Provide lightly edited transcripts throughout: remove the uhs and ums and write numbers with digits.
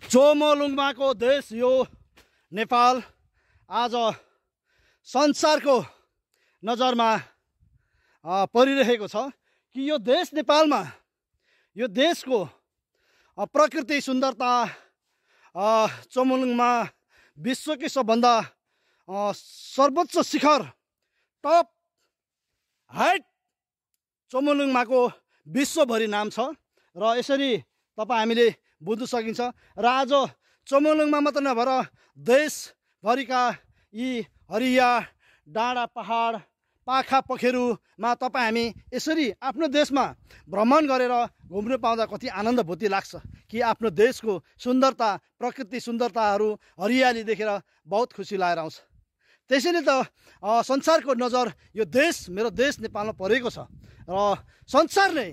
चोमोलुङमाको देश यो नेपाल आज संसारको नजरमा परिरहेको छ कि यो देश नेपालमा यो देशको प्रकृति सुन्दरता चोमोलुङमा विश्वकै सबभन्दा सर्वोच्च शिखर टप हाइट चोमोलुङमाको विश्वभरि नाम छ र यसरी तपाईँ हामीले बुझ्न सकिन्छ। र आज चोमोलुङमा मात्र नभएर देशभरिका यी हरिया डाँडा पहाड पाखा पखेरुमा तपाईँ हामी यसरी आफ्नो देशमा भ्रमण गरेर घुम्नु पाउँदा कति आनन्दभूति लाग्छ कि आफ्नो देशको सुन्दरता प्रकृति सुन्दरताहरू हरियाली देखेर बहुत खुसी लागेर आउँछ। त्यसैले त संसारको नजर यो देश मेरो देश नेपालमा परेको छ र संसारले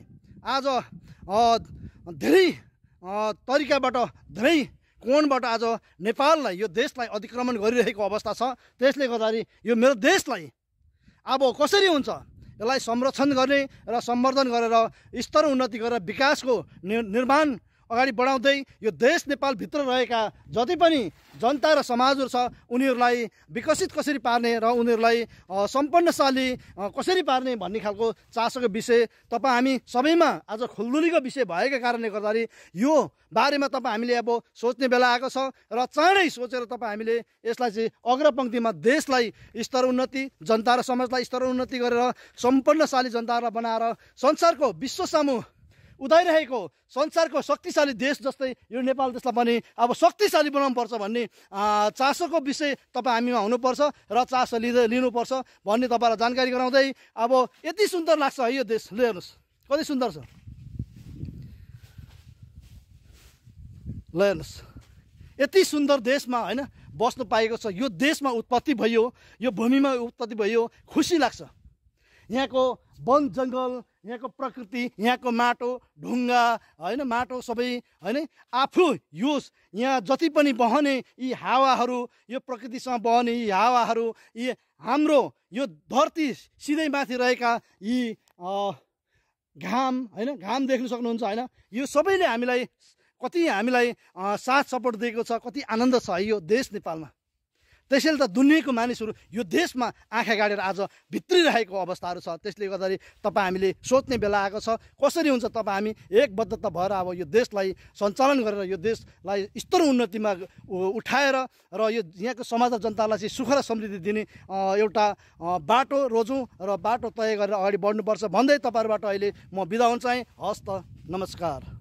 आज धेरै तरिकाबाट धेरै कोणबाट आज नेपाललाई यो देशलाई अतिक्रमण गरिरहेको अवस्था छ। त्यसले गर्दाखेरि यो मेरो देशलाई अब कसरी हुन्छ यसलाई संरक्षण गर्ने र सम्वर्धन गरेर स्तर उन्नति गरेर विकासको निर्माण अगाडि बढाउँदै यो देश नेपालभित्र रहेका जति पनि जनता र समाजहरू छ उनीहरूलाई विकसित कसरी पार्ने र उनीहरूलाई सम्पन्नशाली कसरी पार्ने भन्ने खालको चासोको विषय तपाईँ हामी सबैमा आज खुल्दुलीको विषय भएका कारणले गर्दाखेरि यो बारेमा तपाईँ हामीले अब सोच्ने बेला आएको छ र चाँडै सोचेर तपाईँ हामीले यसलाई चाहिँ अग्रपङ्क्तिमा देशलाई स्तर उन्नति जनता र समाजलाई स्तर उन्नति गरेर सम्पन्नशाली जनताहरूलाई बनाएर संसारको विश्व सामु उदाइरहेको संसारको शक्तिशाली देश जस्तै यो नेपाल देशलाई पनि अब शक्तिशाली बनाउनु पर्छ भन्ने चासोको विषय तपाईँ हामीमा हुनुपर्छ र चासो लिनुपर्छ भन्ने तपाईँलाई जानकारी गराउँदै अब यति सुन्दर लाग्छ है यो देश। ल हेर्नुहोस् कति सुन्दर छ, ल हेर्नुहोस् यति सुन्दर देशमा होइन बस्नु पाएको छ। यो देशमा उत्पत्ति भयो, यो भूमिमा उत्पत्ति भयो, खुसी लाग्छ। यहाँको वन जङ्गल, यहाँको प्रकृति, यहाँको माटो ढुङ्गा होइन माटो सबै होइन आफू युज यहाँ जति पनि बहने यी हावाहरू यो प्रकृतिसँग बहने यी हावाहरू यी हाम्रो यो धरती सिधै माथि रहेका यी घाम होइन घाम देख्न सक्नुहुन्छ होइन यो सबैले हामीलाई साथ सपोर्ट दिएको छ। कति आनन्द छ है यो देश नेपालमा। त्यसैले त दुनियाँको मानिसहरू यो देशमा आँखा गाडेर आज भित्रिरहेको अवस्थाहरू छ। त्यसले गर्दाखेरि तपाईँ हामीले सोच्ने बेला आएको छ कसरी हुन्छ तपाईँ हामी एकबद्धता भएर अब यो देशलाई सञ्चालन गरेर यो देशलाई स्तर उन्नतिमा उठाएर र यो यहाँको समाज र जनतालाई चाहिँ सुख र समृद्धि दिने एउटा बाटो रोजौँ र बाटो तय गरेर अगाडि बढ्नुपर्छ भन्दै तपाईँहरूबाट अहिले म बिदा हुन चाहेँ। हस् त, नमस्कार।